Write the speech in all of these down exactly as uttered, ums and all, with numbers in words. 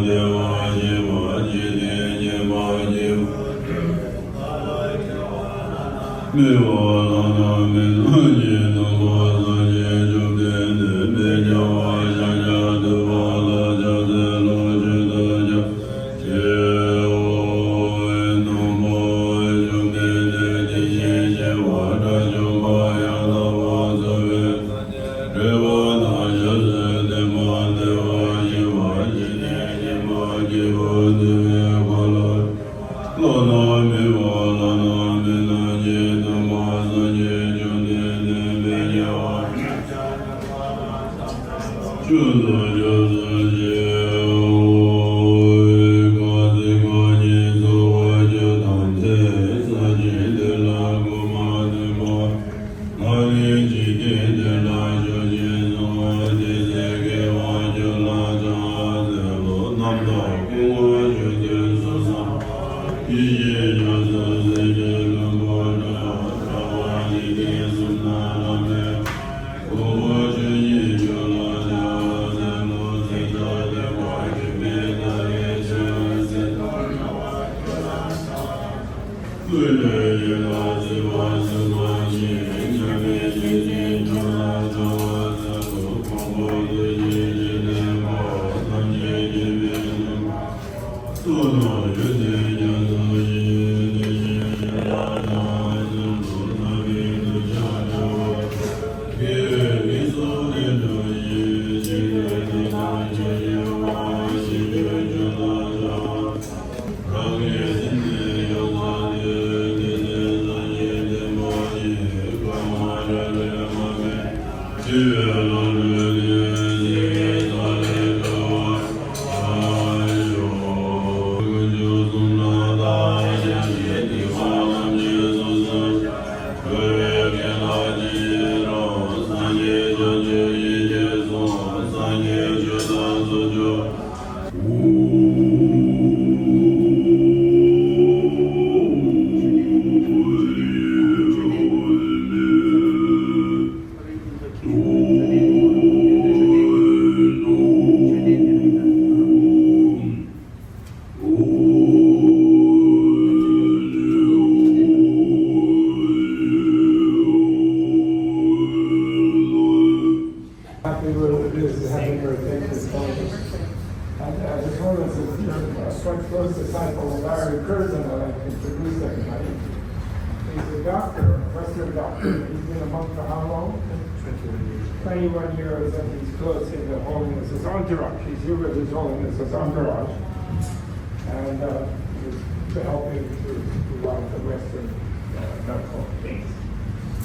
བདེ་བ་ཞི་བ་འཇིག་རྟེན་སྐྱེ་བ་སྐྱེ་བ། མི་བ་ལ་ན་མི་ལ་ཉིད་དུ་མ་སངས་རྒྱས་བཅོམ་ལྡན་འདས་མི་བྱ་བ་ཤཱཀྱ་ཐུབ་པ་ལ་ཕྱག་འཚལ་ལོ། མཆོད་དོ་ཕྱག་འཚལ་ལོ། སྣང་བ་བཅོམ་ལྡན་འདས་དེ་བཞིན་གཤེགས་པ་དགྲ་བཅོམ་པ་ཡང་དག་པར་རྫོགས་པའི་སངས་རྒྱས་འདྲེན་པ་དང་ཞབས་སུ་ལྡན་པ། བདེ་བ་ཞི་བ་འཇིག་རྟེན་སྐྱེ་བ་སྐྱེ་བ་འདུལ་བའི་འཁོར་ལོ། བླ་ན་མེད་པ་བླ་ན་མེད་ལ་ཉིད་དུ་མ་སངས་རྒྱས་བཅོམ་ལྡན་འདས་མི་བྱ་བ་བཅུ་དང་བཅུ་གསུམ་ཞེས། གང་ཚེ་གང་ཉིད་ཚོགས་པ་བཅུ་ཐམས་ཅད་སངས་རྒྱས་དེ་ལ་གོང་མ་སྟོན་པ། ལམ་རིམ་གྱི་རྟེན་དེ་ལ་ཞུགས་ཤིང་གསོལ་བ་འདེབས་སོ། དགེ་བ་བཅུ་ལ་ཕྱག་འཚལ་ལོ། རྣམ་དག་སྐུ་མངོན་བརྗོད་དུས་སུ་གསང་བ། ཡེ་ཤེས་རྒྱ་མཚོ་ཟེར་གྱི་ལྷུན་པོ་འཕྲོ་བ། འཇིག་རྟེན་གསུམ་ན་བླ་མེད་པ། གོང་བུ་ཆོས་ཉིད་བཅུ་ལ་ཕྱག་འཚལ་ལོ། སེམས་ཅན་བདེ་བར་གྱུར་པའི་ཐབས་ལ་ཕྱག་འཚལ་ལོ། Happy birthday, happy birthday to Tony. And, uh, this one is a, a quite close disciple of Larry Curzon, I'd like to introduce everybody. He's a doctor, a Western doctor. He's been a monk for how long? Twenty-one years, and he's close in the Holiness's entourage. He's here with His Holiness's entourage. And, uh, to help him to, to run the Western, uh, medical things.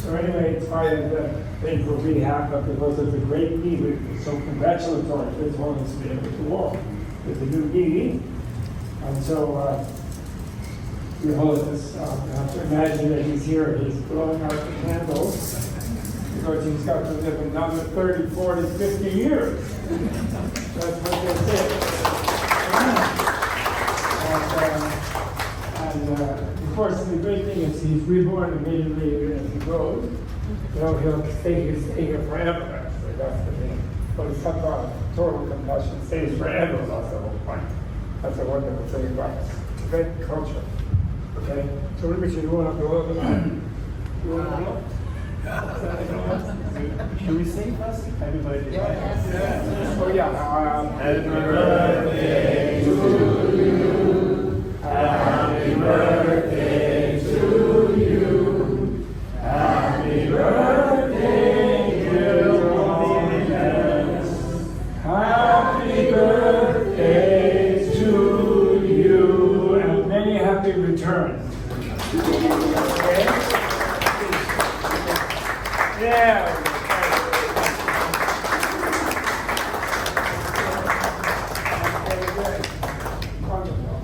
So anyway, it's part of the thing for me to have, but because of the great need, it's so congratulatory, this one is to be able to walk with the new knee. And so, uh, Your Holiness, uh, you have to imagine that he's here, he's blowing out the candles, because he's got to live another thirty, forty, fifty years. That's what they say. And, uh, and, uh, of course, the great thing is he's reborn immediately, even if he goes. You know, he'll stay here, stay here forever, actually. That's the thing. Bodhisattva, total compassion, stays forever. That's the whole point. That's a wonderful thing about Tibetan culture. Okay? So, Rinpoche, you wanna go up? You wanna go up? Can we sing first? Everybody. Yes. Oh, yeah. Um, Happy birthday to you. Happy birthday to you. Happy birthday, dear Lawrence. Happy birthday to you, and many happy returns. Okay? Yeah. Wonderful.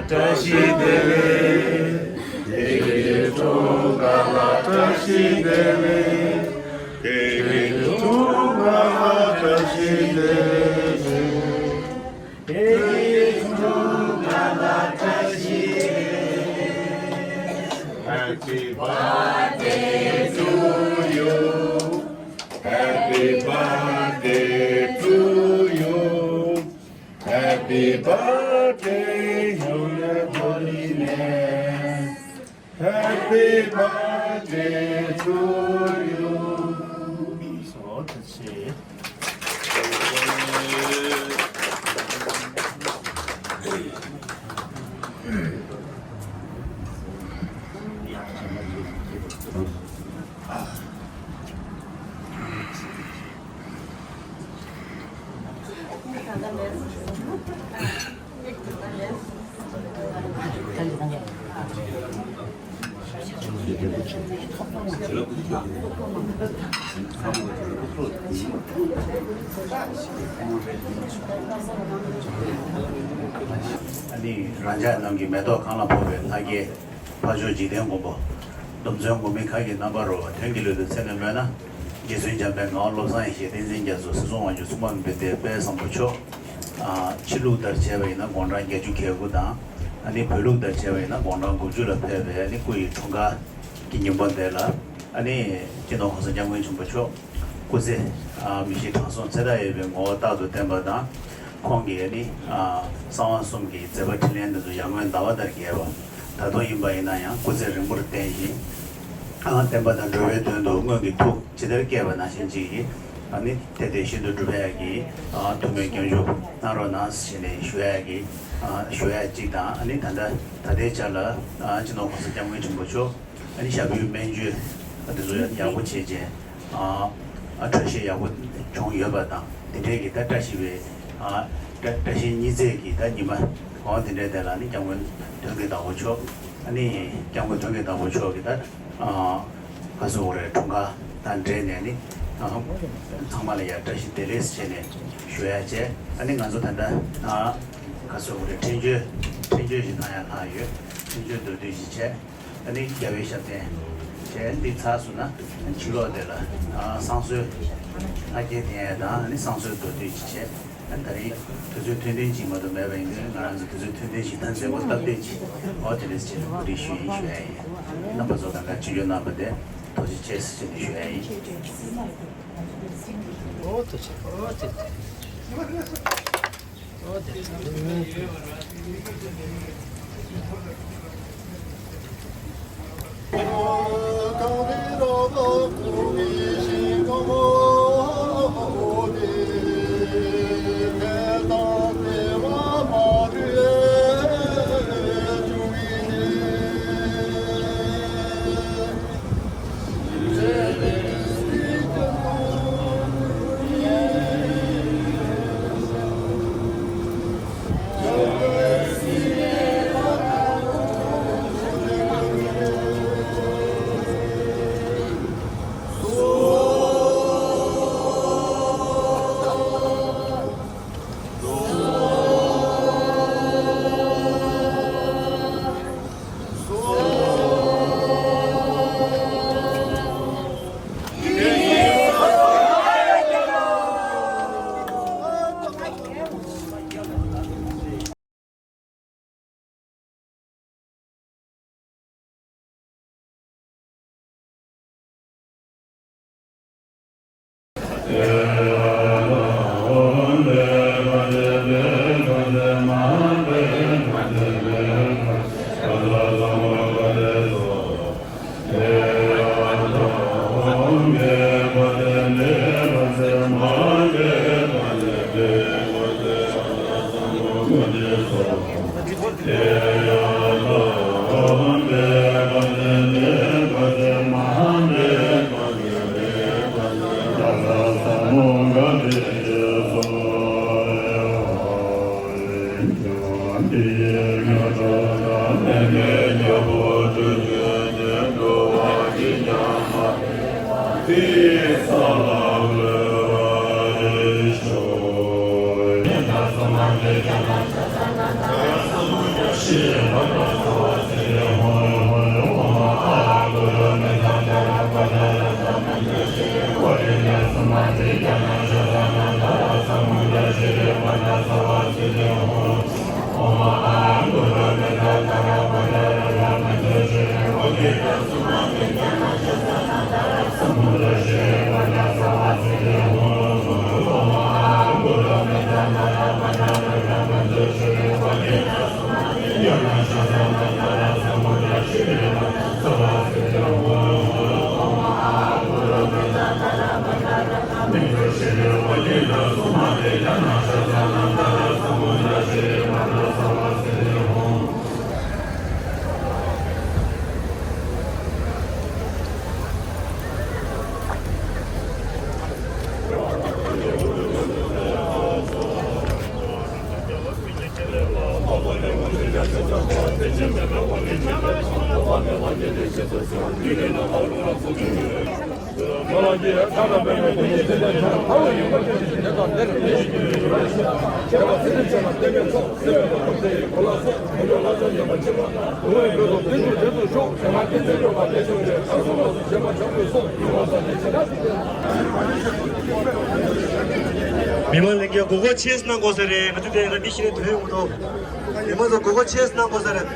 བཀྲ་ཤིས་བདེ་ལེགས། བདེ་སྐྱིད་འཁྲུངས་སྐར་ལ་བཀྲ་ཤིས་བདེ་ལེགས། བདེ་སྐྱིད་འཁྲུངས་སྐར་ལ་བཀྲ་ཤིས་བདེ་ལེགས། བདེ་སྐྱིད་འཁྲུངས་སྐར་ལ་བཀྲ་ཤིས་བདེ་ལེགས། Happy birthday to you. Happy birthday to you. Happy birthday, Holy Name. Happy birthday to you. ཨོ་ཐུགས་རྗེ་ཆེ། ཨ་ནི་རང་ཅག་རྣམས་ཀྱི་མེ་ཏོག་གང་ལ་ཕོག་པའི་ལྷ་སྐལ། འཕགས་མཆོག་འཇིག་རྟེན་མགོན་པོ། སྡོམ་བརྩོན་མགོན་མེད་མཁའ་ཀྱི་རྣམ་པར་རོལ་པ། དོན་གྱི་སླད་དུ་ཚེ་ནས་སྨོན་ན། རྗེ་བཙུན་འཇམ་དཔལ་ངག་དབང་བློ་བཟང་ཡེ་ཤེས། བསྟན་འཛིན་རྒྱ་མཚོ། སྲིད་གསུམ་དབང་ཕྱུག་མཚུངས་པ་མེད་པའི་དཔལ་བཟང་པོ་མཆོག་ཨ། ཕྱི་ལུགས་ལྟར་བྱས་པ་ཡིན་ན་དགུང་གྲངས་བརྒྱད་ཅུ་གྱ་དགུ་དང་། ཨ་ནི་བོད་ལུགས་ལྟར་བྱས་པ་ཡིན་ན་དགུང་གྲངས་དགུ་བཅུ་ལ་ཕེབས་པའི་ཨ་ནི་སྐུ་ཡི་འཁྲུངས་སྐར་གྱི་ཉིན་མོ་འདི་ལ། ཨ་ནི་སྤྱི་ནོར་༸གོང་ས་༸སྐྱབས་མགོན་ཆེན་པོ་མཆོག་སྐུ་ཚེ་ཨ་མི་ཤིགས་དྲང་སྲོང་ཚེ་མཐའ་ཡས་པའི་ངོ་བོ་རྟག་ཏུ་བརྟན་པ་དང་། ཁོང་གིས་ནི་ཨ་གསང་བ་གསུམ་གྱི་མཛད་པ་འཕྲིན་ལས་འདི་ཚོ་ཡར་ངོའི་ཟླ་བ་ལྟར་རྒྱས་པ། ད་དུང་ཡིན་པ་ཡིན་ན་ཡང་སྐུ་ཚེ་རིང་པོར་བརྟན་ཞིང་། ཨ་བསྟན་པ་དང་འགྲོ་བའི་དོན་དུ་སྔོན་གྱི་ཐུགས་ཇི་ལྟར་བསྐྱེད་པ་ནང་བཞིན་ཅིག་གིས་ཨ་ནི་དེ་དེ་བཞིན་དུ་འགྲུབ་པའི་ཡག་གི་ཨ་ཐུགས་སྨོན་སྐྱབས་འཇུག་གནང་རོགས་གནང་ཞེས་ནས་ཞུ་ཡག་གི་ཨ་ཞུ་ཡག་ཅིག་དང་། ཨ་ནི་ད་ལྟ་ད་ལྟའི་ཆ་ལ་ཨ་སྤྱི་ནོར་༸གོང་ས་༸སྐྱབས་མགོན་ཆེན་པོ་མཆོག་ཨ་ནི་ཞབས་ཡུལ་སྨན་བཅོས་ཨ་དེ་ཚོ་ཡག་པོ་བྱས་རྗེས། ཨ་ཨ་འཕྲོད་བཞེས་ཡག་པོ་བྱུང་ཡོད་པ་དང་། དེ་འདྲའི་གི་ད་བཀྲ་ཤིས་པའི་ཨ་བཀྲ་བཀྲ་ཤིས་ཉི་ཚེས་ཀྱི་ད་ཉི་མ་འོ་དེ་འདྲའི་དེ་ལ་ནི་༸སྐྱབས་མགོན་དོན་གྱི་བདག་པོ་མཆོག་ཨ་ནི་༸སྐྱབས་མགོན་དོན་གྱི་བདག་པོ་མཆོག་གི་ད་ཨ་ག་ཟེར་དགོས་རེད། འཁྲུངས་སྐར་དང་འབྲེལ་ནས་ནི་ཨ་ཚང་མ་ལ་ཡ་བཀྲ་ཤིས་བདེ་ལེགས་བྱས་ནས་ཞུ་ཡ་བྱས། ཨ་ནི་ང་ཚོ་ད་ལྟ་ཨ་ག་ཟེར་དགོས་རེད། འཕྲིན་བཅོལ་འཕྲིན་བཅོལ་ཞིག་གནང་ཡ་ལྷག་ཡོད། འཕྲིན་བཅོལ་མདོར་བསྡུས་ཤིག་བྱས། ཨ་ནི་རྒྱལ་བའི་ཞབས་བརྟན་བྱས། འདི་ཚར་སོང་ན་ཕྱི་ལོགས་དེ་ལ་ཨ་བསང་གསོལ་ལྷ་སྐལ་འཐེན་ཡས་དང་། ཨ་ནི་བསང་གསོལ་མདོར་བསྡུས་ཅིག་བྱས། ཨ་ནི་ད་རེས་དུས་ཚོད་ཐུང་ཐུང་ཅིག་མ་གཏོགས་མེད་པ་ཡིན་དུས། ང་རང་ཚོ་དུས་ཚོད་ཐུང་ཐུང་ཞིག་ད་མཛད་སྒོ་སྟབས་བདེ་ཅིག་འོ་དེ་འདྲ་བྱས་ནས་གོ་སྒྲིག་ཞུ་ཡིན་ཞུ་ཡ་ཡིན། རྣམ་པ་ཚོ་གང་ག་ཆིབས་བསྒྱུར་གནང་བ་དེ་ཐུགས་རྗེ་ཆེ་ཟེར་ནས་ཞུ་ཡ་ཡིན། ཨོ་ཐུགས་རྗེ་ཆེ། ཨོ་ཐུགས་རྗེ་ཆེ། ཨོ་ཐུགས་རྗེ་ཆེ། མི་མང་ལྷན་རྒྱས་དགོས་མཁོ་ཆེ་གནང་དགོས་ས་རེད། ང་ཚོ་དེ་ལ་མི་ཤི་ནས་དུས་ཡོང་གི་འདུག་མི་མང་ཚོ་དགོས་མཁོ་ཆེ་གནང་དགོས་ས་རེད།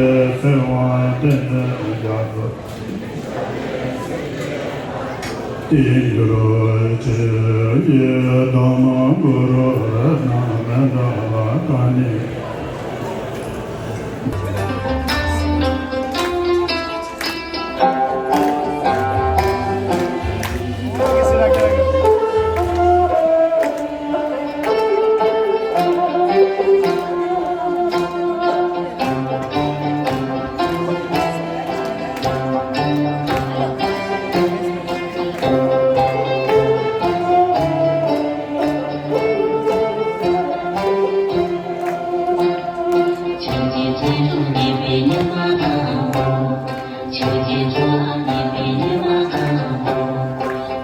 ཚེ་དབང་བསྟན་འཛིན་རྒྱ་མཚོ། དེའི་ཡུལ་ཆེ་ཡི་དམ་གུ་རུ་རཏྣ་མི་འདྲ་བ་གང་ནས། ཆོས་ཀྱི་ཚོགས་རྙེད་པའི་ཉི་མ་དང་པོ། ཆོས་ཀྱི་ཚོགས་རྙེད་པའི་ཉི་མ་དང་པོ།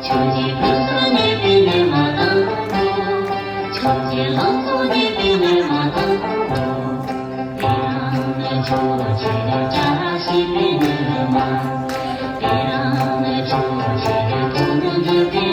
ཆོས་ཀྱི་ཕུན་སུམ་རྙེད་པའི་ཉི་མ་དང་པོ། ཆོས་ཀྱི་ལམ་རྫོགས་རྙེད་པའི་ཉི་མ་དང་པོ། དེ་རང་ནི་ཆོས་ཀྱི་བྱ་བ་ཞེས་པའི་ཉི་མ། དེ་རང་ནི་ཆོས་ཀྱི་ཐོག་ཏུ་འཇུག་པའི་